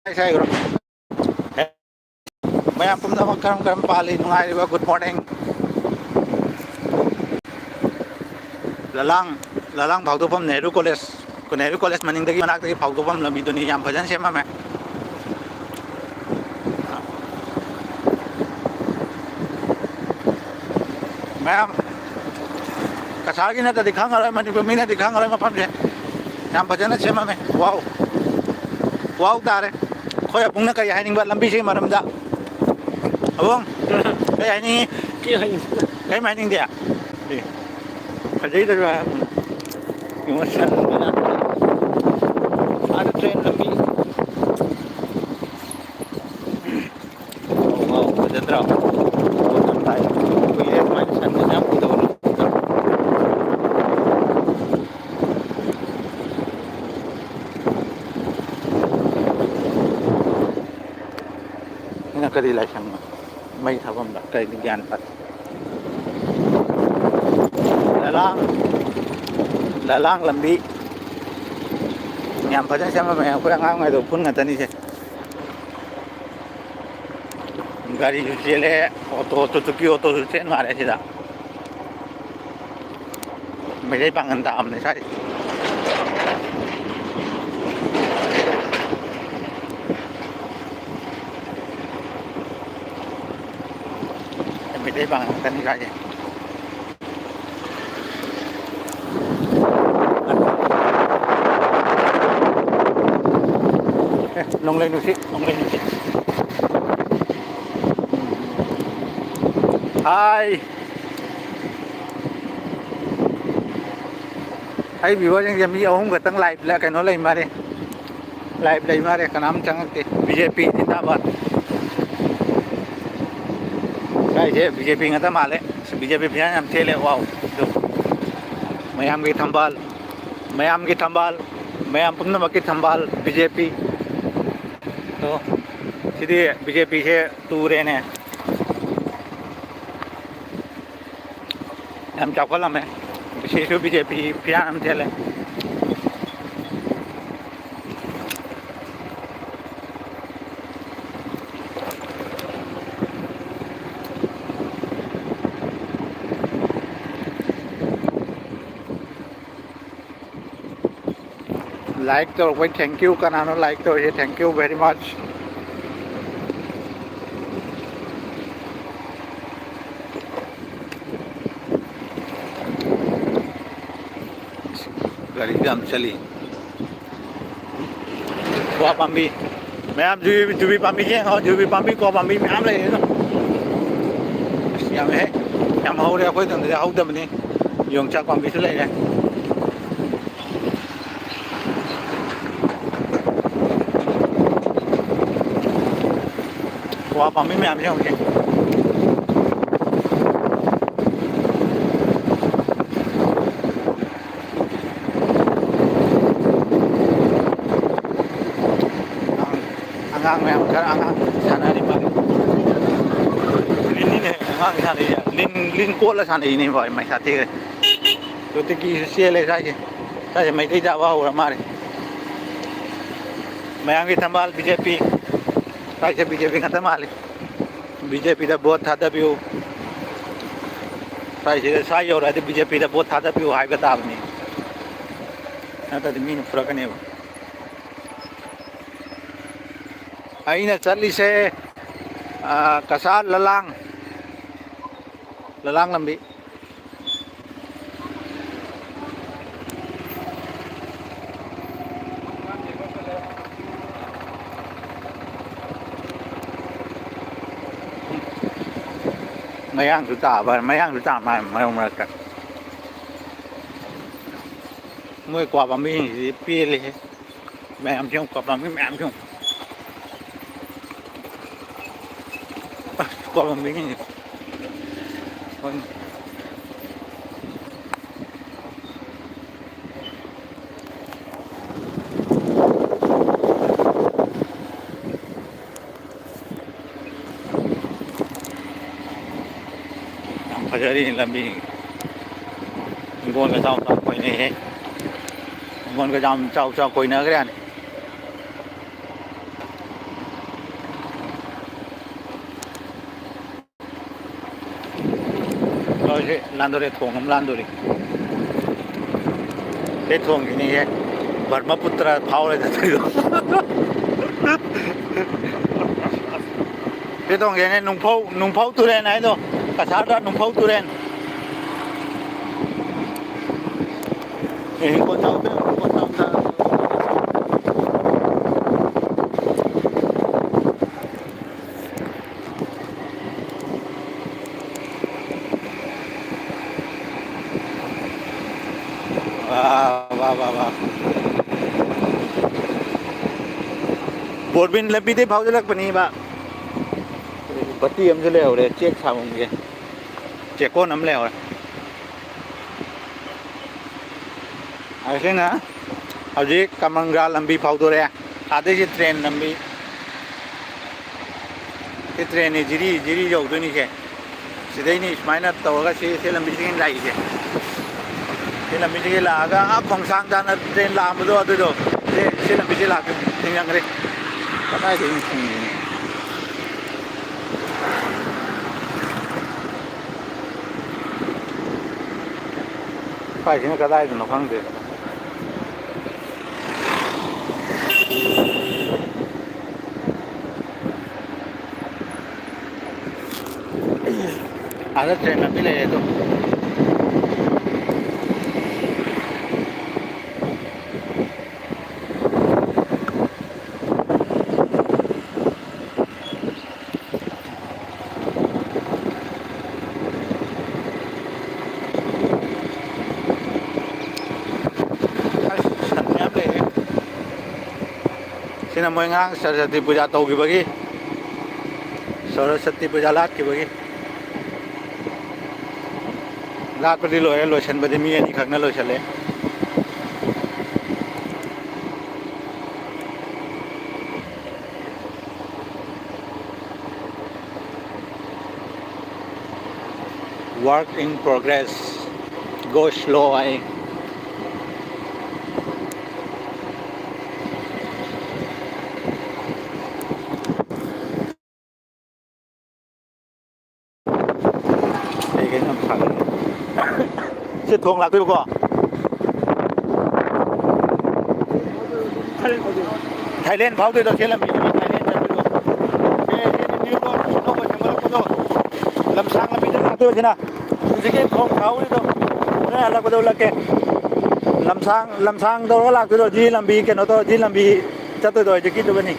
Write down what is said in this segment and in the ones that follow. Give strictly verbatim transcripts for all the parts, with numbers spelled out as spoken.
ꯍꯥꯏꯈ꯭ꯔꯣ꯫ ꯃꯌꯥꯝ ꯄꯨꯝꯅꯃꯛ ꯀꯔꯝ ꯀꯔꯝ ꯄꯥꯜꯂꯤ? ꯅꯨꯡꯉꯥꯏꯔꯤꯕ? Good morning꯫ ꯂꯂꯥꯡ, ꯂꯂꯥꯡ ꯐꯥꯎꯗꯣꯛꯐꯝ ꯅꯦꯍꯔꯨ ꯀꯣꯂꯦꯖ, ꯅꯦꯍꯔꯨ ꯀꯣꯂꯦꯖ ꯃꯅꯤꯡꯗꯒꯤ, ꯃꯅꯥꯛꯇꯒꯤ ꯐꯥꯎꯗꯣꯛꯐꯝ ꯂꯝꯕꯤꯗꯨꯅꯤ, ꯌꯥꯝ ꯐꯖꯅ ꯁꯦꯝꯃꯝꯃꯦ꯫ ꯃꯌꯥꯝ ꯀꯁꯥꯔꯒꯤ ꯅꯠꯇ꯭ꯔꯗꯤ ꯈꯪꯉꯔꯣꯏ, ꯃꯅꯤꯄꯨꯔ ꯃꯤꯅꯗꯤ ꯈꯪꯉꯔꯣꯏ ꯃꯐꯝꯁꯦ꯫ ꯌꯥꯝ ꯐꯖꯅ ꯁꯦꯝꯃꯝꯃꯦ꯫ ꯋꯥꯎ꯫ ꯋꯥꯎ ꯇꯥꯔꯦ꯫ ꯑꯩꯈꯣꯏ ꯑꯕꯨꯡꯅ ꯀꯔꯤ ꯍꯥꯏꯅꯤꯡꯕ ꯂꯝꯕꯤꯁꯤꯒꯤ ꯃꯔꯝꯗ? ꯑꯕꯨꯡ, ꯀꯔꯤ ꯍꯥꯏꯅꯤꯡꯉꯤ? ꯀꯔꯤ ꯍꯥꯏꯅꯤꯡꯕ? ꯀꯔꯤꯝ ꯍꯥꯏꯅꯤꯡꯗꯦ? ꯑꯦ, ꯐꯖꯩꯗꯁꯨ ꯍꯥꯏ ꯑꯕꯨꯡ꯫ ꯌꯦꯡꯉꯣ, ꯁꯟ ꯃꯅꯥꯛꯇ꯫ ꯑꯥꯗ ꯇ꯭ꯔꯦꯟ ꯂꯝꯕꯤ꯫ ꯋꯥꯎ, ꯋꯥꯎ, ꯐꯖꯗ꯭ꯔꯣ? ꯀꯨꯏꯔꯦ ꯑꯗꯨꯃꯥꯏꯅ ꯁꯟ ꯃꯌꯥꯝ ꯎꯗꯕ꯫ ꯅꯪꯅ ꯀꯔꯤ ꯂꯥꯏꯁꯪꯅꯣ? ꯃꯩ ꯊꯥꯐꯝꯗ ꯀꯔꯤꯅꯣ ꯒ꯭ꯌꯥꯟ ꯇꯥꯗꯦ꯫ ꯂꯂꯥꯡ, ꯂꯂꯥꯡ ꯂꯝꯕꯤ ꯌꯥꯝ ꯐꯖꯅ ꯁꯦꯝꯃꯝꯃꯦ꯫ ꯑꯩꯈꯣꯏ ꯑꯉꯥꯡ ꯑꯣꯏꯔꯤꯉꯩꯗ ꯎꯐꯨꯟ ꯉꯥꯛꯇꯅꯤꯁꯦ꯫ ꯒꯥꯔꯤꯁꯨ ꯆꯦꯜꯂꯦ, ꯑꯣꯇꯣ, ꯇꯨ-, ꯇꯨꯀꯤ ꯑꯣꯇꯣꯁꯨ ꯆꯦꯟ ꯃꯥꯜꯂꯦ ꯁꯤꯗ꯫ ꯃꯩꯇꯩ ꯄꯥꯡꯒꯟ ꯇꯥꯕꯅꯦ ꯁ꯭ꯋꯥꯏꯁꯦ꯫ ꯃꯩꯇꯩ ꯄꯥꯡꯒꯟ ꯉꯥꯛꯇꯅꯤ ꯁ꯭ꯋꯥꯏꯁꯦ꯫ ꯑꯦ, ꯅꯣꯡꯂꯩ ꯅꯨꯡꯁꯤꯠ, ꯅꯣꯡꯂꯩ ꯅꯨꯡꯁꯤꯠ꯫ ꯍꯥꯏ꯫ ꯑꯩ viewerꯁꯤꯡꯁꯦ ꯃꯤ ꯑꯍꯨꯝ ꯈꯛꯇꯪ live ꯂ-, ꯀꯩꯅꯣ ꯂꯩ ꯃꯥꯜꯂꯦ꯫ Live ꯂꯩ ꯃꯥꯜꯂꯦ, ꯀꯅꯥꯝ ꯆꯪꯉꯛꯇꯦ꯫ BJP ꯖꯤꯟꯗꯥꯕꯥꯗ꯫ ꯁ꯭ꯋꯥꯏꯁꯦ BJP ꯉꯥꯛꯇ ꯃꯥꯜꯂꯦ꯫ BJP ꯐꯤꯔꯥꯟ ꯌꯥꯝ ꯊꯦꯠꯂꯦ꯫ ꯋꯥꯎ꯫ ꯑꯗꯨ ꯃꯌꯥꯝꯒꯤ ꯊꯝꯕꯥꯜ, ꯃꯌꯥꯝꯒꯤ ꯊꯝꯕꯥꯜ, ꯃꯌꯥꯝ ꯄꯨꯝꯅꯃꯛꯀꯤ ꯊꯝꯕꯥꯜ BJP꯫ ꯑꯗꯣ ꯁꯤꯗꯤ BJPꯁꯦ ꯇꯨꯔꯦꯅꯦ꯫ ꯌꯥꯝ ꯆꯥꯎꯈꯠꯂꯝꯃꯦ꯫ ꯁꯤꯁꯨ BJP ꯐꯤꯔꯥꯟ ꯑꯃ ꯊꯦꯠꯂꯦ꯫ Like ꯇꯧꯔꯛꯄꯩ thank you꯫ ꯀꯅꯥꯅꯣ like ꯇꯧꯔꯤꯁꯦ? Thank you very much꯫ ꯒꯥꯔꯤꯁꯨ ꯌꯥꯝ ꯆꯠꯂꯤ꯫ ꯀ꯭ꯋꯥ ꯄꯥꯝꯕꯤ ꯃꯌꯥꯝ, ꯖꯨꯕꯤ, ꯖꯨꯕꯤ ꯄꯥꯝꯕꯤꯁꯦ ꯌꯦꯡꯉꯣ꯫ ꯖꯨꯕꯤ ꯄꯥꯝꯕꯤ, ꯀ꯭ꯋꯥ ꯄꯥꯝꯕꯤ ꯃꯌꯥꯝ ꯂꯩꯔꯦ ꯑꯗꯨꯝ꯫ ꯑꯁ, ꯌꯥꯝꯃꯦꯍꯦ꯫ ꯌꯥꯝ ꯍꯧꯔꯦ꯫ ꯑꯩꯈꯣꯏ ꯑꯗꯣꯝꯗꯗꯤ ꯍꯧꯗꯕꯅꯤ꯫ ꯌꯣꯡꯆꯥꯛ ꯄꯥꯝꯕꯤꯁꯨ ꯂꯩꯔꯦ꯫ ꯀ꯭ꯋꯥ ꯄꯥꯝꯕꯤ ꯃꯌꯥꯝꯁꯦ ꯍꯧꯖꯤꯛ꯫ ꯑꯉꯥꯡ ꯃꯌꯥꯝ ꯈꯔ ꯑꯉꯥꯡ ꯁꯥꯟꯅꯔꯤ ꯃꯥꯜꯂꯦ꯫ ꯂꯤꯟꯅꯤꯅꯦ ꯑꯉꯥꯡ ꯁꯥꯟꯅꯩꯁꯦ꯫ ꯂꯤꯟ, ꯂꯤꯟ ꯀꯣꯠꯂ ꯁꯥꯟꯅꯩꯅꯦ ꯚꯥꯏ, ꯃꯩꯁꯥ ꯊꯤꯈ꯭ꯔꯦ꯫ ꯍꯧꯖꯤꯛꯇꯤ ꯀꯤꯁꯨ ꯆꯦꯜꯂꯦ ꯁ꯭ꯋꯥꯏꯁꯦ꯫ ꯁ꯭ꯋꯥꯏꯁꯦ ꯃꯩꯇꯩ ꯆꯥꯕ ꯍꯧꯔ ꯃꯥꯜꯂꯦ꯫ ꯃꯌꯥꯝꯒꯤ ꯊꯝꯕꯥꯜ ꯕꯤ ꯖꯦ ꯄꯤ꯫ ꯁ꯭ꯋꯥꯏꯁꯦ ꯕꯤ ꯖꯦ ꯄꯤ ꯉꯥꯛꯇ ꯃꯥꯜꯂꯤ꯫ ꯕꯤ ꯖꯦ ꯄꯤꯗ ꯚꯣꯠ ꯊꯥꯗꯕꯤꯌꯨ꯫ ꯁ꯭ꯋꯥꯏꯁꯤꯗ, ꯁ꯭ꯋꯥꯏ ꯌꯧꯔꯛꯑꯗꯤ ꯕꯤ ꯖꯦ ꯄꯤꯗ ꯚꯣꯠ ꯊꯥꯗꯕꯤꯌꯨ ꯍꯥꯏꯕ ꯇꯥꯕꯅꯤ꯫ ꯅꯠꯇ꯭ꯔꯗꯤ ꯃꯤꯅ ꯐꯨꯔꯛꯀꯅꯦꯕ꯫ ꯑꯩꯅ ꯆꯠꯂꯤꯁꯦ, ꯑ, ꯀꯁꯥꯔ ꯂꯂꯥꯡ, ꯂꯂꯥꯡ ꯂꯝꯕꯤ꯫ ꯃꯌꯥꯡꯁꯨ ꯇꯥꯕ, ꯃꯌꯥꯡꯁꯨ ꯇꯥ ꯃꯥꯜꯂꯦ ꯃꯔꯛ ꯃꯔꯛꯇ꯫ ꯃꯣꯏ ꯀ꯭ꯋꯥ ꯄꯥꯝꯕꯤꯁꯤꯡꯁꯤꯗꯤ ꯄꯦꯜꯂꯦꯍꯦ꯫ ꯃꯌꯥꯝꯁꯦ ꯌꯦꯡꯉꯨ, ꯀ꯭ꯋꯥ ꯄꯥꯝꯕꯤ ꯃꯌꯥꯝꯁꯦ ꯌꯦꯡꯉꯨ꯫ ꯑꯁ, ꯀ꯭ꯋꯥ ꯄꯥꯝꯕꯤꯁꯤꯡꯁꯦ꯫ ꯍꯣꯏ꯫ ꯌꯥꯝ ꯐꯖꯔꯤ ꯂꯝꯕꯤ꯫ ꯍꯤꯡꯒꯣꯜꯒ ꯆꯥꯎ ꯆꯥꯎ ꯀꯣꯏꯅꯩꯍꯦ꯫ ꯍꯤꯡꯒꯣꯜꯒ ꯌꯥꯝ ꯆꯥꯎ ꯆꯥꯎ ꯀꯣꯏꯅꯈ꯭ꯔꯦ ꯌꯥꯅꯤ꯫ ꯇꯧꯔꯤꯁꯦ ꯂꯥꯟꯗꯣꯔꯦ, ꯊꯣꯡ ꯑꯃ ꯂꯥꯟꯗꯣꯔꯦ꯫ ꯁꯤ ꯊꯣꯡꯁꯤꯅꯤꯍꯦ꯫ ꯕ꯭ꯔꯍ꯭ꯃꯄꯨꯇ꯭ꯔ ꯐꯥꯎꯔꯦ ꯆꯠꯇꯣꯏꯗꯣ꯫ ꯁꯤ ꯇꯣꯡꯒꯦꯅꯦ, ꯅꯨꯡꯐꯧ, ꯅꯨꯡꯐꯧ ꯇꯨꯔꯦꯟ ꯍꯥꯏꯗꯣ, ꯀꯁꯥꯔꯗ ꯅꯨꯡꯐꯧ ꯇꯨꯔꯦꯟ꯫ ꯑꯦ, ꯍꯤꯡꯒꯣꯜ ꯆꯥꯎꯕꯗ, ꯍꯤꯡꯒꯣꯜ ꯆꯥꯎꯕꯗ꯫ ꯋꯥ, ꯋꯥ, ꯋꯥ, ꯋꯥ꯫ ꯕꯣꯔꯕꯤꯟ ꯂꯝꯕꯤꯗꯩ ꯐꯥꯎꯖꯜꯂꯛꯄꯅꯦꯕ꯫ ꯕꯠꯇꯤ ꯑꯃꯁꯨ ꯂꯩꯍꯧꯔꯦ, ꯆꯦꯛ ꯁꯥꯐꯝꯒꯤ꯫ ꯆꯦꯛꯀꯣꯟ ꯑꯃ ꯂꯩꯍꯧꯔꯦ꯫ ꯑꯁꯤꯅ ꯍꯧꯖꯤꯛ ꯀꯃꯪꯒ꯭ꯔꯥ ꯂꯝꯕꯤ ꯐꯥꯎꯗꯣꯔꯛꯑꯦ꯫ ꯑꯥꯗꯩꯁꯦ ꯇ꯭ꯔꯦꯟ ꯂꯝꯕꯤ꯫ ꯁꯤ ꯇ꯭ꯔꯦꯟꯅꯤ, ꯖꯤꯔꯤ, ꯖꯤꯔꯤ ꯌꯧꯗꯣꯏꯅꯤꯁꯦ꯫ ꯁꯤꯗꯩꯅꯤ ꯁꯨꯃꯥꯏꯅ ꯇꯧꯔꯒ ꯁꯤ, ꯁꯤ ꯂꯝꯕꯤꯁꯤꯒꯤ ꯂꯥꯛꯏꯁꯦ꯫ ꯁꯤ ꯂꯝꯕꯤꯁꯤꯒꯤ ꯂꯥꯛꯑꯒ ꯑꯥ ꯈꯣꯡꯁꯥꯡ ꯇꯥꯟꯅ ꯇ꯭ꯔꯦꯟ ꯂꯥꯛꯑꯝꯕꯗꯣ ꯑꯗꯨꯗꯣ꯫ ꯁꯤ, ꯁꯤ ꯂꯝꯕꯤꯁꯤ ꯂꯥꯛꯇꯣꯏꯅꯤ꯫ ꯊꯦꯡꯅꯈ꯭ꯔꯦ꯫ ꯀꯗꯥꯏꯗꯒꯤ ꯊꯦꯡꯅꯈ꯭ꯔꯦ? ꯁ꯭ꯋꯥꯏꯁꯤꯅ ꯀꯗꯥꯏꯗꯅꯣ ꯈꯪꯗꯦ꯫ ꯑꯥꯗ ꯇ꯭ꯔꯦꯟ ꯂꯝꯕꯤ ꯂꯩꯔꯦ ꯑꯗꯣ꯫ ꯑꯁ, ꯁꯟ ꯃꯌꯥꯝ ꯂꯩꯔꯦ꯫ ꯁꯤꯅ ꯃꯣꯏ ꯉꯔꯥꯡ ꯁꯔꯁꯇꯤ ꯄꯨꯖꯥ ꯇꯧꯈꯤꯕꯒꯤ, ꯁꯔꯁꯇꯤ ꯄꯨꯖꯥ ꯂꯥꯠꯈꯤꯕꯒꯤ꯫ ꯂꯥꯠꯄꯗꯤ ꯂꯣꯏꯔꯦ, ꯂꯣꯏꯁꯤꯟꯕꯗꯤ ꯃꯤ ꯑꯅꯤꯈꯛꯅ ꯂꯣꯏꯁꯤꯜꯂꯦ꯫ Work in progress, go slow ꯍꯥꯏ꯫ ꯀꯩ ꯀꯩꯅꯣ ꯌꯥꯝ ꯁꯥꯒꯠꯂꯦ꯫ ꯁꯤ ꯊꯣꯡ ꯂꯥꯛꯇꯣꯏꯕꯀꯣ꯫ ꯊꯥꯏꯂꯦꯟ ꯐꯥꯎꯗꯣꯏꯗꯣ ꯁꯤ ꯂꯝꯕꯤꯗꯨꯅꯤ, ꯊꯥꯏꯂꯦꯟ ꯆꯠꯇꯣꯏꯗꯣ꯫ ꯁꯦ, ꯁꯤ ꯂꯝꯕꯤꯗꯣ ꯑꯅꯧꯕ ꯁꯦꯝꯒꯠꯂꯛꯄꯗꯣ, ꯂꯝꯁꯥꯡ ꯂꯝꯕꯤꯗ ꯂꯥꯛꯇꯣꯏꯕꯁꯤꯅ꯫ ꯍꯧꯖꯤꯛꯀꯤ ꯊꯣꯡ ꯁꯥꯍꯧꯔꯤꯗꯣ, ꯍꯣꯔꯦꯟ ꯍꯜꯂꯛꯄꯗ ꯎꯠꯂꯛꯀꯦ꯫ ꯂꯝꯁꯥꯡ, ꯂꯝꯁꯥꯡ ꯇꯧꯔꯒ ꯂꯥꯛꯇꯣꯏꯗꯣ, ꯁꯤ ꯂꯝꯕꯤ ꯀꯩꯅꯣ ꯇꯧꯔ, ꯁꯤ ꯂꯝꯕꯤ ꯆꯠꯇꯣꯏꯗꯣ ꯍꯧꯖꯤꯛꯀꯤꯗꯨꯒꯅꯤ꯫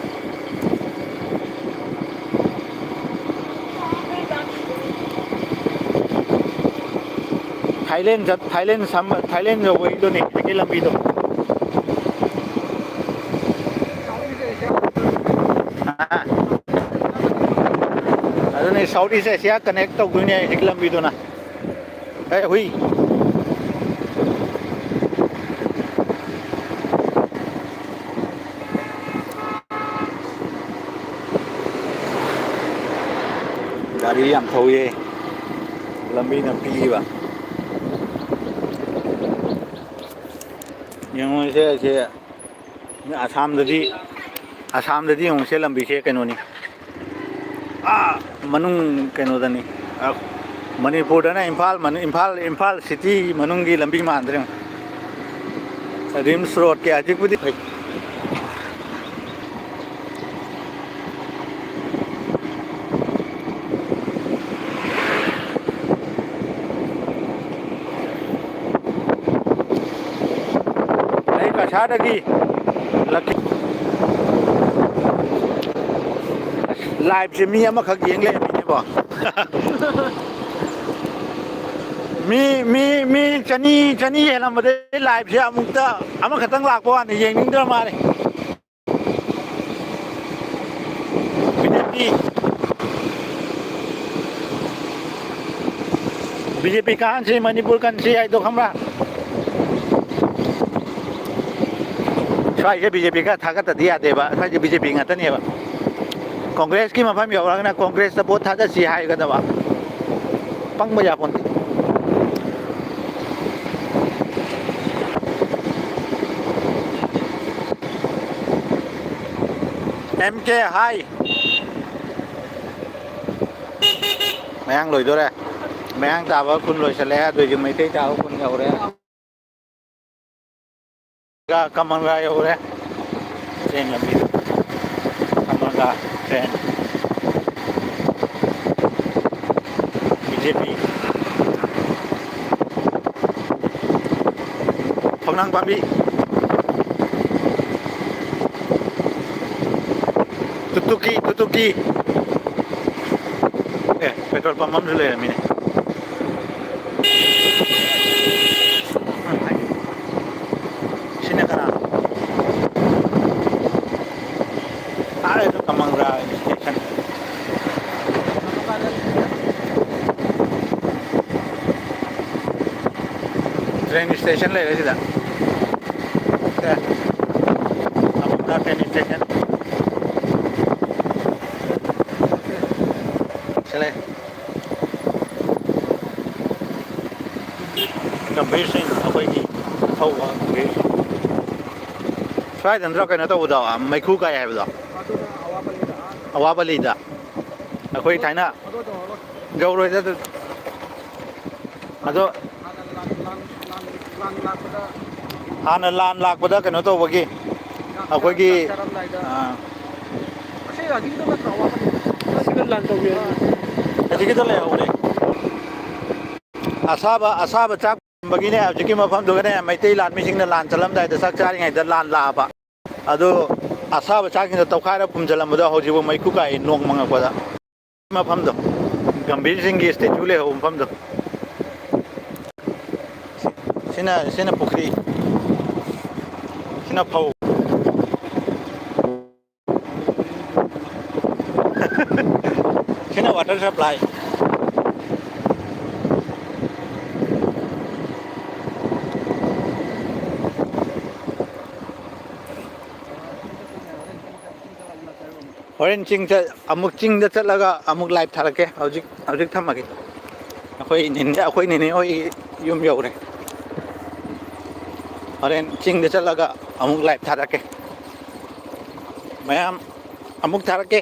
ꯊꯥꯏꯂꯦꯟ ꯆꯠ-, ꯊꯥꯏꯂꯦꯟ ꯁꯝ-, ꯊꯥꯏꯂꯦꯟ ꯌꯧꯕꯒꯤꯗꯨꯅꯤ ꯍꯧꯖꯤꯛꯀꯤ ꯂꯝꯕꯤꯗꯣ꯫ ꯑꯥ꯫ ꯑꯗꯨꯅꯤ, South East Asia connect ꯇꯧꯗꯣꯏꯅꯦ ꯍꯧꯖꯤꯛ ꯂꯝꯕꯤꯗꯨꯅ꯫ ꯑꯦ, ꯍꯨꯏ꯫ ꯒꯥꯔꯤ ꯌꯥꯝ ꯊꯧꯏꯌꯦ꯫ ꯂꯝꯕꯤꯅ ꯄꯤꯛꯏꯕ꯫ ꯌꯦꯡꯉꯨꯁꯦ, ꯑꯁꯤ ꯑꯁꯥꯝꯗꯗꯤ, ꯑꯁꯥꯝꯗꯗꯤ ꯌꯦꯡꯉꯨꯁꯦ, ꯂꯝꯕꯤꯁꯦ ꯀꯩꯅꯣꯅꯤ꯫ ꯑꯥ, ꯃꯅꯨꯡ ꯀꯩꯅꯣꯗꯅꯤ꯫ ꯑ, ꯃꯅꯤꯄꯨꯔꯗꯅ ꯏꯝꯐꯥꯜ ꯃꯅꯨꯡ, ꯏꯝꯐꯥꯜ, ꯏꯝꯐꯥꯜ city ꯃꯅꯨꯡꯒꯤ ꯂꯝꯕꯤ ꯃꯥꯟꯗ꯭ꯔꯦ꯫ ꯔꯤꯝꯁ ꯔꯣꯗꯀꯤ ꯍꯧꯖꯤꯛꯄꯨꯗꯤ ꯐꯩ꯫ ꯑꯩ ꯀꯁꯥꯔꯗꯒꯤ ꯂꯛꯀꯤ꯫ ꯑꯁ, live ꯁꯦ ꯃꯤ ꯑꯃꯈꯛ ꯌꯦꯡ ꯂꯩꯔꯝꯃꯤꯅꯦꯀꯣ꯫ ꯃꯤ, ꯃꯤ, ꯃꯤ ꯆꯅꯤ, ꯆꯅꯤ ꯍꯦꯜꯂꯝꯕꯗꯒꯤ live ꯁꯦ ꯑꯃꯨꯛꯇ ꯑꯃꯈꯛꯇꯪ ꯂꯥꯛꯄ ꯋꯥꯅꯤ, ꯌꯦꯡꯅꯤꯡꯗ꯭ꯔ ꯃꯥꯜꯂꯦ꯫ ꯕꯤ ꯖꯦ ꯄꯤ, ꯕꯤ ꯖꯦ ꯄꯤ ꯀꯥꯍꯟꯁꯤ, ꯃꯅꯤꯄꯨꯔ ꯀꯟꯁꯤ ꯍꯥꯏꯗꯣ ꯈꯪꯕ꯭ꯔꯥ? ꯁ꯭ꯋꯥꯏꯁꯦ ꯕꯤ ꯖꯦ ꯄꯤ ꯈꯔ ꯊꯥꯒꯠꯇꯗꯤ ꯌꯥꯗꯦꯕ, ꯁ꯭ꯋꯥꯏꯁꯦ ꯕꯤ ꯖꯦ ꯄꯤ ꯉꯥꯛꯇꯅꯦꯕ꯫ ꯀꯣꯡꯒ꯭ꯔꯦꯁꯀꯤ ꯃꯐꯝ ꯌꯧꯔꯒꯅ ꯀꯣꯡꯒ꯭ꯔꯦꯁꯇ ꯚꯣꯠ ꯊꯥꯗꯁꯤ ꯍꯥꯏꯒꯗꯕ꯫ ꯄꯪꯕ ꯌꯥꯄꯣꯟꯇꯦ꯫ ꯑꯦꯝ ꯀꯦ ꯍꯥꯏ꯫ ꯃꯌꯥꯡ ꯂꯣꯏꯗꯣꯔꯦ꯫ ꯃꯌꯥꯡ ꯇꯥꯕ ꯈꯨꯟ ꯂꯣꯏꯁꯤꯜꯂꯦ꯫ ꯑꯗꯨꯏꯗꯤ ꯃꯩꯇꯩ ꯇꯥꯕ ꯈꯨꯟ ꯌꯧꯔꯦ꯫ ꯀꯃꯟꯒ ꯌꯧꯔꯦ꯫ ꯇ꯭ꯔꯦꯟ ꯂꯝꯕꯤ, ꯈꯝꯃꯒ ꯇ꯭ꯔꯦꯟ, ꯕꯤ ꯖꯦ ꯄꯤ꯫ ꯐꯛꯅꯥꯡ ꯄꯥꯝꯕꯤ꯫ ꯇꯨꯇꯨꯀꯤ, ꯇꯨꯇꯨꯀꯤ꯫ ꯑꯦ, ꯄꯦꯇ꯭ꯔꯣꯜ ꯄꯝ ꯑꯃꯁꯨ ꯂꯩꯔꯝꯃꯤꯅꯦ꯫ ꯁꯤꯅ ꯀꯅꯥ? ꯑꯥ, ꯑꯗꯨ ꯀꯃꯪꯒ꯭ꯔꯥ ꯁ꯭ꯇꯦꯁꯟ꯫ ꯇ꯭ꯔꯦꯟ ꯁ꯭ꯇꯦꯁꯟ ꯂꯩꯔꯦ ꯁꯤꯗ꯫ ꯁꯦ, ꯀꯃꯪꯒ꯭ꯔꯥ ꯇ꯭ꯔꯦꯟ ꯁ꯭ꯇꯦꯁꯟ꯫ ꯁꯤ ꯂꯩ꯫ ꯒꯝꯚꯤꯔ ꯁꯤꯡ ꯑꯩꯈꯣꯏꯒꯤ ꯊꯧꯕ ꯒꯝꯚꯤꯔ ꯁꯤꯡ꯫ ꯁ꯭ꯋꯥꯏꯗ ꯅꯠꯇ꯭ꯔꯣ ꯀꯩꯅꯣ ꯇꯧꯕꯗꯣ, ꯃꯩꯈꯨ ꯀꯥꯏ ꯍꯥꯏꯕꯗꯣ? ꯑꯋꯥꯄꯜꯂꯤꯗ꯫ ꯑꯩꯈꯣꯏ ꯊꯥꯏꯅ ꯌꯧꯔꯣꯏꯗ ꯑꯗꯨ꯫ ꯑꯗꯣ ꯍꯥꯟꯅ ꯂꯥꯟ ꯂꯥꯛꯄꯗ ꯀꯩꯅꯣ ꯇꯧꯕꯒꯤ ꯑꯩꯈꯣꯏꯒꯤ, ꯑꯥ, ꯑꯁꯤꯒꯤꯗꯣ ꯅꯠꯇ꯭ꯔꯣ ꯑꯋꯥꯄꯜꯂꯤ? ꯑꯁꯤꯗ ꯂꯥꯟ ꯇꯧꯕꯤ ꯍꯥꯏꯕꯅꯤ꯫ ꯑꯁꯤꯒꯤꯗ ꯂꯩꯍꯧꯔꯦ꯫ ꯑꯁꯥꯕ, ꯑꯁꯥꯕ ꯆꯥꯛ ꯄꯨꯟꯕꯒꯤꯅꯦ, ꯍꯧꯖꯤꯛꯀꯤ ꯃꯐꯝꯗꯨꯒꯅꯦ, ꯃꯩꯇꯩ ꯂꯥꯟꯃꯤꯁꯤꯡꯅ ꯂꯥꯟ ꯆꯠꯂꯝꯗꯥꯏꯗ ꯆꯥꯛ ꯆꯥꯔꯤꯉꯩꯗ ꯂꯥꯟ ꯂꯥꯛꯑꯕ꯫ ꯑꯗꯨ ꯑꯁꯥꯕ ꯆꯥꯛꯁꯤꯡꯗꯣ ꯇꯧꯈꯥꯏꯔ ꯐꯨꯝꯖꯤꯜꯂꯝꯕꯗꯣ ꯍꯧꯖꯤꯛꯐꯥꯎ ꯃꯩꯈꯨ ꯀꯥꯏ ꯅꯣꯡ ꯃꯪꯉꯛꯄꯗ꯫ ꯃꯐꯝꯗꯣ, ꯒꯝꯚꯤꯔ ꯁꯤꯡꯒꯤ ꯁ꯭ꯇꯦꯆꯨ ꯂꯩꯍꯧꯕ ꯃꯐꯝꯗꯣ꯫ ꯁꯤꯅ, ꯁꯤꯅ ꯄꯨꯈ꯭ꯔꯤ꯫ ꯁꯤꯅ ꯐꯧ꯫ ꯁꯤꯅ water supply꯫ ꯍꯣꯔꯦꯟ ꯆꯤꯡ ꯆꯠ-, ꯑꯃꯨꯛ ꯆꯤꯡꯗ ꯆꯠꯂꯒ ꯑꯃꯨꯛ live ꯊꯥꯔꯛꯀꯦ꯫ ꯍꯧꯖꯤꯛ, ꯍꯧꯖꯤꯛ ꯊꯝꯃꯒꯦ꯫ ꯑꯩꯈꯣꯏ ꯅꯦꯅꯦ, ꯑꯩꯈꯣꯏ ꯅꯦꯅꯦ ꯍꯣꯏ ꯌꯨꯝ ꯌꯧꯔꯦ꯫ ꯍꯣꯔꯦꯟ ꯆꯤꯡꯗ ꯆꯠꯂꯒ ꯑꯃꯨꯛ live ꯊꯥꯔꯛꯀꯦ꯫ ꯃꯌꯥꯝ ꯑꯃꯨꯛ ꯊꯥꯔꯛꯀꯦ꯫